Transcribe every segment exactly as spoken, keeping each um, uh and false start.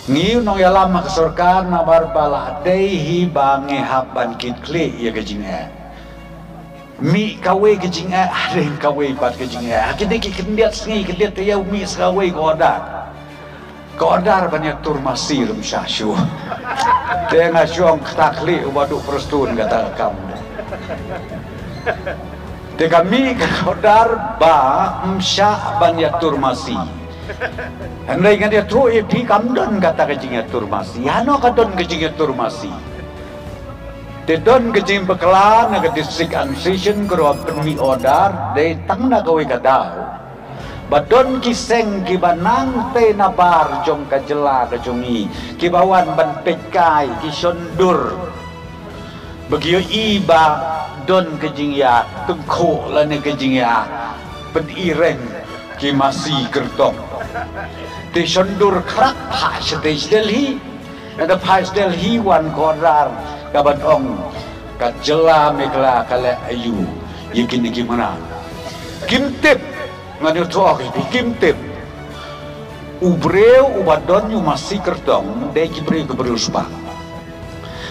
Ngi u nongïalam ha ka sorkar namar ba la dei hi ba ngi hap ban kit khlieh ïa ka jingeh. Mih kawei ka jingeh, ha dei kawei pat ka jingeh. Ha kine ki khyndiat sngi, khyndiat taïew mih sa kawei ka order. Ka order ban ïatur masi ruh ym shah shuh. Te nga shu ong kata khlieh uba duh Prestone kata ka kam. Te ka mih ka order ba ym shah ban ïatur masi. Hynrei ngan ïathuh ïa phi kam don kata ka jingïatur masi. Hano ka don ka jingïatur masi. Te don ka jingbakla na ka District Administration ka ruh pynmih order dei tang na kawei ka daw. Ba don ki seng kiba nang tei na bar jong ka jylla ka jong ngi kiba wan ban peit kai ki shondur. Ba ki ïohi ba don ka jingïa tyngkhuh lane ka jingïa pynireng ki masi kyrtong. Te shondur khrak phah shatei sha Delhi. Nada phah sha Delhi wan ka order ka ban ong ka jylla Meghalaya ka leh aiu ïa kine ki mrad. Kim tip, ngan ïathuh ïa phi, kim tip. U briew uba don ïa u masi kyrtong dei ki briew ki briew spah.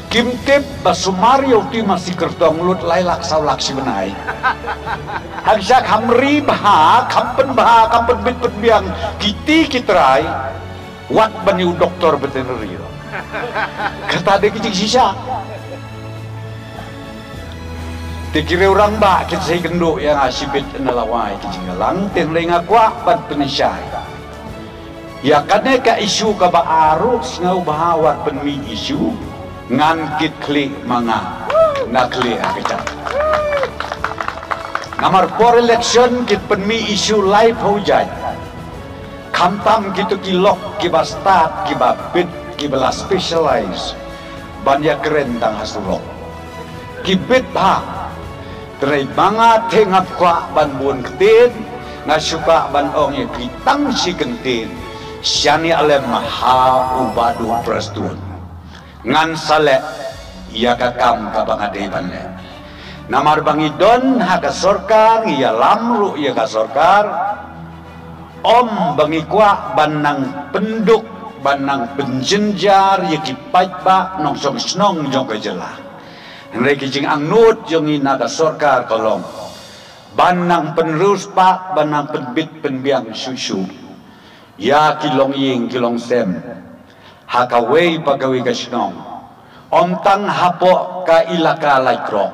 Kim tip ba sumar ïa uto u masi kyrtong lut lai lak saw lak shi bnai. Hangta kham ri bha, kham pynbha, kham pynbit pynbiang kiti ki trai. Wat ban ïa u doktor veterinary ruh. Kata dei ki jingshisha. Te ki riew rangbah ki sa ïakynduh ïa nga shibit na la wai ki jingïalang, te hynrei nga kwah ban pynshai. Ïa kane ka issue kaba ar ruh sngewbha wat pynmih issue, ngan kit khlieh ma nga na khlieh ha ka jaka. Namar por election ki pynmih issue laiphew jait. Khamtam kito ki lok kiba stad kiba bit kiba la specialize ban ïakren tang ha surok. Ki bit bha. Trai ba nga te ngam kwah ban bun ktien, nga shu kwah ban ong ïa ki tang shi kyntien. Shaniah lem ha u Bah Duh Prestone. Ngan sa leh ïa ka kam kaba nga dei ban leh. Namar ba ngi don ha ka sorkar, ngi ïalam ruh ïa ka sorkar. Ym ba ngi kwah ban nang pynduk, ban nang pynjynjar ïa ki paidbah nongshong shnong jong ka jylla. Hynrei ki jingangnud jong ngi na ka sorkar ka long ban nang pynriewspah, ban nang pynbit pynbiang shuh shuh ïa ki longïing ki longsem ha kawei pa kawei ka shnong. Ym tang hapoh ka ilaka Laitkroh,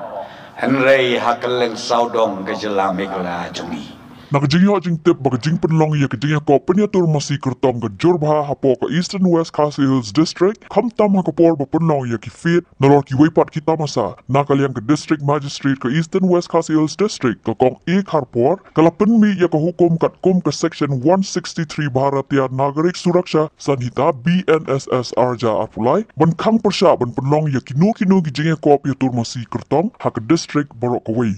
hynrei ha kylleng sawdong ka jylla Meghalaya jong ngi. Na ka jingïoh jingtip ba ka jingpynlong ïa ka jingïakob pynïatur masi kyrtong ka jur bha hapoh ka Eastern West Khasi Hills District, khamtam ha ka por ba pynlong ïa ki feet, nalor kiwei pat ki tamasa, na ka liang ka District Magistrate ka Eastern West Khasi Hills District, ka Kong A Kharpor, ka la pynmih ïa ka hukum katkum ka Section one sixty-three Bharatiya Nagarik Suraksha Sanhita B N S S arhajar arphew lai, ban khang pyrshah ban pynlong ïa kino kino ki jingïakob ïatur masi kyrtong ha ka district baroh kawei.